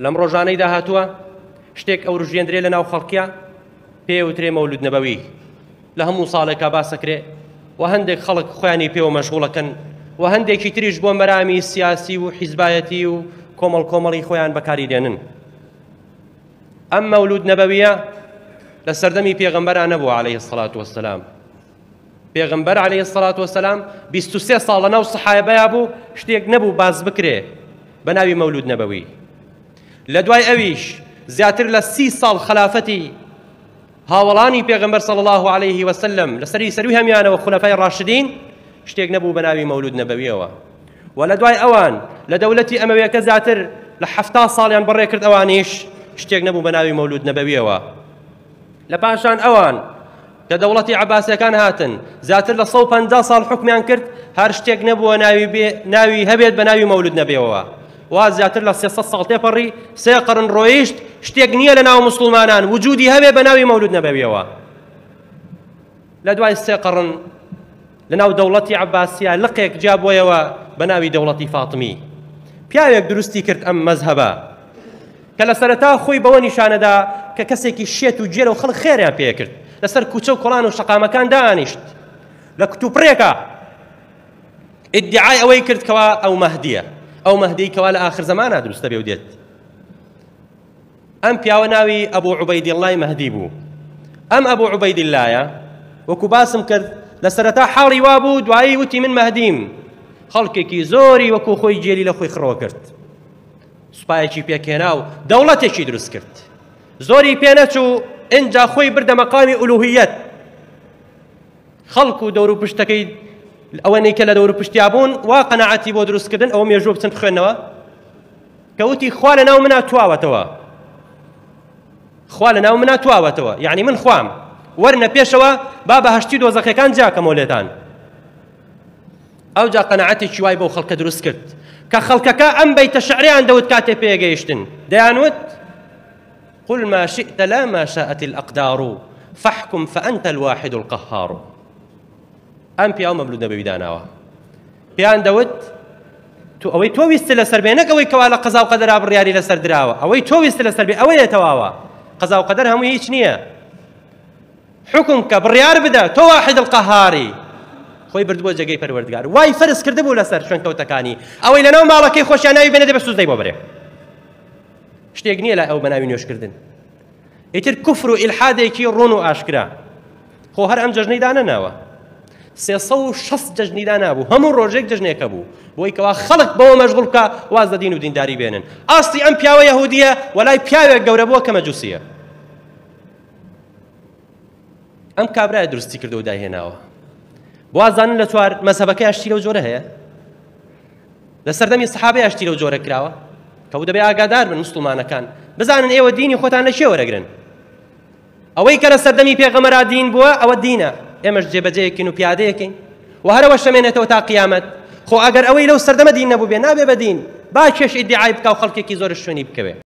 لەم ڕۆژانەی داهاتووە شتێک ئەوروژێندرێ لە ناو خەڵکیا پێ وترێ مەولود نەبەوی. لە هەموو ساڵێکا باسەکرێ و هەندێک خەڵک خۆیانی پێوە مەشغوڵەکەن و هەندێکی تریش بۆ مەرامی سیاسی و حیزبایەتی و کۆمەڵ کۆمەڵی خۆیان بەکاری دێنن. ئەم مەولود نەبەویە لە سەردەمی پێغەمبەرا نەبووە عەلەیهی الصلاة والسلام. پێغەمبەر عەلەیهی الصلاة والسلام 23 ساڵ لەناو سەحابەیا بوو، شتێک نەبوو باس بکرێ بە ناوی مەولود نەبەوی. لە دوای ئەویش زیاتر لە 30 ساڵ خەلافەتی هاوەڵانی پێغەمبەر صلی الله علیه وسلم لەسەری سەروی هەمیانەوە خولەفای ڕاشدین شتێک نەبوو بە ناوی مەولود نەبەویەوە. و لە دوای ئەوان لە دەولەتی ئەمەویەکە زیاتر لە 70 ساڵیان بەڕێ کرد، ئەوانیش شتێک نەبوو بە ناوی مەولود نەبەویەوە. لە پاشان ئەوان کە دەوڵەتی عەباسیەکان هاتن زیاتر لە 150 ساڵ حکمیان کرد، هەر شتێک نەبووە ناوی هەبێت بە ناوی مەولود نەبێەوە. وا زیاتر لە 300 ساڵ تێپەڕی، سێ قەرن ڕۆیشت، شتێک نییە لە ناو مسلمانان وجودی هەبێ بە ناوی مەولود نەبەویەوە. لە دوای سێ قەرن لە ناو دەوڵەتی عەباسیە لقێک جیابوویەوە بە ناوی دەوڵەتی فاتمی. پیاوێک دروستی کرد ئەم مەزهەبە کە لە سەرەتا خۆی بەوە نیشانەدا کە کەسێکی شێت و گێرە و خەڵک خێریان پێکرد، لەسەر کوچە و کۆڵان و شەقامەکان دانیشت لە کتوپڕێکە ئیدعای ئەوەی کرد کەوا ئەو مەهدیە، ئەو مەهدی کەوا لە ئاخر زەمانە دروستە بێ و دێت. ئەم پیاوە ناوی ئەبوو عوبەیدیڵڵای مەهدی بوو. ئەم ئەبوو عوبەیدیڵڵایە وەکو باسم کرد لە سەرەتا حاڵی وا بوو، دوایی وتی من مەهدیم. خەڵکێکی زۆری وەکو خۆی گێلی لە خۆی خڕەوە کرد، سوپایەکی پێکهێنا و دەوڵەتێکی دروست کرد. زۆری پێنەچوو ئینجا خۆی بردە مەقامی ئولوهیەت. خەڵک و دەور و پشتەکەی ئەوەنەی کە لە دەور و پشتیا بوون وا قەناعەتی بۆ دروستکردن، ئەوە مێژوو بچن بخوێنەوە کە وتی خوا لە ناو منا تواوەتەوە، خوا لە ناو منا تواوەتەوە، یعنی من خوام، وەرنە پێشەوە با بەهەشتی دۆزەخەکان جیاکەمەوە لێتان. ئەوجا قەناعەتێکی وای بەو خەڵکە دروست کرد کە خەڵکەکە ئەم بەیتە شعریان دەوت کاتێ پێگەیشتن، دەیانوت قل ما شئت لا ما شاءت الأقدار فاحكم فأنت الواحد القهار. ئەم پیاو مەملود نەبەوی داناوە، پێیان دەوت تو ئەوەی تۆ ویست لەسەر بێ، نەک ئەوەی کەوا لە قەزا و قەدەرا بڕیاری لەسەر دراوە، ئەوەی تۆ ویست لەسەر بێ ئەوەیە تەواوە. قەزا و قەدەر هەمووی هیچ نییە. حکم کە بڕیار بدە تۆ واحد القهاری. خۆی بردبووە جێگەی پەروەردگار، وای فەرز کردبوو لەسەر شوێنکەوتەکانی ئەوەی لەناو ماڵەکەی خۆشیان ناوی بێنێ دەبێ سوزدەی بۆ بەرێ. شتێک نییە لای ئەو بەناوی نوێژکردن. ئیتر کوفر و ئیلحادێکی ڕوون و ئاشکرا. خۆ هەر ئەم جەژنەی دانەناوە، 360 جەژنی دانابوو، هەموو ڕۆژێک جەژنێکە بوو بۆی کەوا خەڵک بەوە مەشغوڵ بکە واز لە دین و دینداری بێنن. ئاستی ئەم پیاوە یەهودیە وەلای پیاوێک گەورە بووە کە مەجوسیە. ئەم کابرایە دروستی کردەوە و دایهێناوە. بوازانن لە چوار مەزهەبەکەی شتی لەو جۆرە هەیە، لە سەردەمی سەحابەیە شتی لەو جۆرە کراوە کە دەبێ ئاگادار بن مسلمانەکان، بزانن ئێوە دینی خۆتان لە کێ وەرەگرن. ئەوەی کە لە سەردەمی پێغەمبەرا دین بووە ئەوە دینە، ئێمەش جێبەجێیەکین و پیادەیەکەین و هەرەوە شەمێنێتەوە تا قیامەت. خۆ ئەگەر ئەوەی لەو سەردەمە دین نەبوو بێ نابێ بە دین، با کێش ئیدعای بکا و خەڵکێکی زۆر شوێنی بکەوێ.